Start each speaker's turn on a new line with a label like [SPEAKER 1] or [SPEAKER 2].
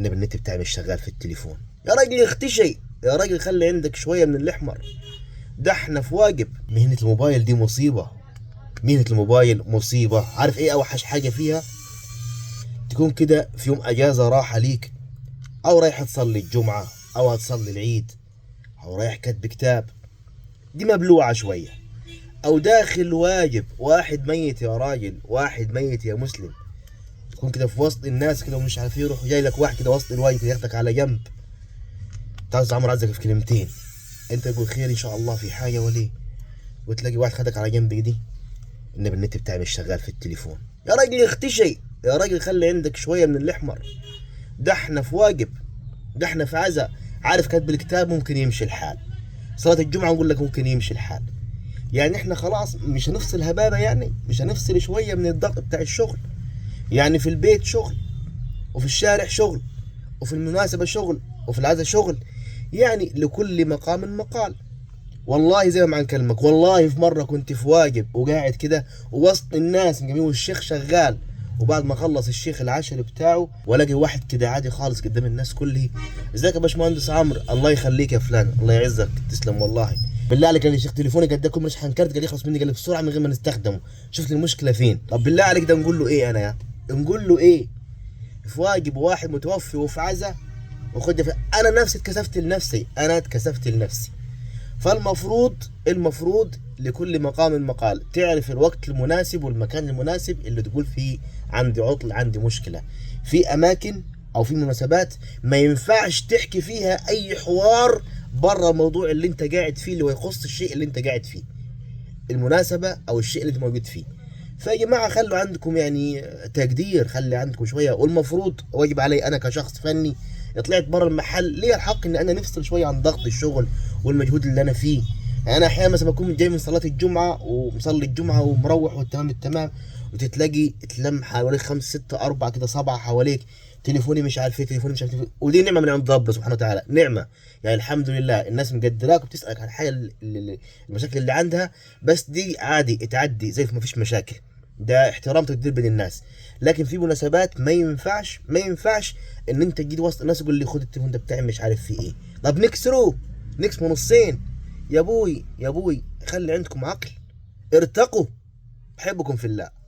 [SPEAKER 1] النبي النت بتاعي مش شغال في التليفون. يا راجل اختشي، يا راجل خلي عندك شوية من الاحمر. ده احنا في واجب. مهنة الموبايل دي مصيبة، مهنة الموبايل مصيبة. عارف ايه اوحش حاجة فيها؟ تكون كده في يوم اجازه راحة ليك، او رايح تصلي الجمعة، او هتصلي العيد، او رايح كاتب كتاب، دي مبلوعه شوية، او داخل واجب واحد ميت يا راجل، واحد ميت يا مسلم، تكون كده في وسط الناس كده ومش عارف يروح، جاي لك واحد كده وسط الواجب ياخدك على جنب، تعال عمرو عزك في كلمتين، انت تقول خير ان شاء الله في حاجة وليه، وتلاقي واحد خدك على جنب دي، النبي النت بتاعي مش شغال في التليفون. يا راجل اختشي، يا راجل خلي عندك شوية من الاحمر. ده احنا في واجب، ده احنا في عزاء. عارف كاتب الكتاب ممكن يمشي الحال، صلاة الجمعة نقول لك ممكن يمشي الحال، يعني احنا خلاص مش هنفصل هبابه، يعني مش هنفصل شوية من الضغط بتاع الشغل. يعني في البيت شغل، وفي الشارع شغل، وفي المناسبة شغل، وفي العزاء شغل، يعني لكل مقام مقال. والله زي ما نكلمك، والله في مرة كنت في واجب وقاعد كده ووسط الناس جميل والشيخ شغال، وبعد ما خلص الشيخ العشر بتاعه والاقي واحد كده عادي خالص قدام الناس كلها، ازيك يا باشمهندس عمرو؟ الله يخليك يا فلان، الله يعزك، تسلم والله. بالله عليك قال لي شيخ تليفوني قد كل مش حنكرت، قال لي يخلص مني، قال لي بسرعة من غير ما نستخدمه، شفت المشكلة فين؟ طب بالله عليك ده نقول له ايه انا يا؟ نقول له ايه؟ في واجب واحد متوفي وفي عزا وخد انا نفسي اتكسفت لنفسي، انا اتكسفت لنفسي. فالمفروض المفروض لكل مقام مقال، تعرف الوقت المناسب والمكان المناسب اللي تقول فيه عندي عطل، عندي مشكلة. في أماكن أو في مناسبات ما ينفعش تحكي فيها أي حوار بره الموضوع اللي أنت قاعد فيه، اللي هو يخص الشيء اللي أنت قاعد فيه، المناسبة أو الشيء اللي أنت موجود فيه. فيا جماعة خلوا عندكم يعني تقدير، خلي عندكم شوية. والمفروض واجب علي أنا كشخص فني طلعت بره المحل ليا الحق ان انا نفصل شوية عن ضغط الشغل والمجهود اللي انا فيه. يعني انا احيانا مثلا بكون جاي من صلاة الجمعة ومصلي الجمعة ومروح والتمام التمام، وتتلاقي تلم حواليك 5 6 4 كده 7 حواليك، تليفوني مش عارف ايه، تليفوني مش عارف ايه. ودي نعمه من عند ربنا سبحانه وتعالى، نعمه يعني الحمد لله الناس مقدراك وبتسالك عن الحاجة المشاكل اللي عندها، بس دي عادي اتعدي زي ما فيش مشاكل، ده احترام تقدير بين الناس. لكن في مناسبات ما ينفعش، ما ينفعش ان انت تجي وسط الناس تقول لي خد التليفون ده بتاعي مش عارف فيه ايه. طب نكسره، نكسره نصين. يا ابوي يا ابوي خلي عندكم عقل، ارتقوا، بحبكم في الله.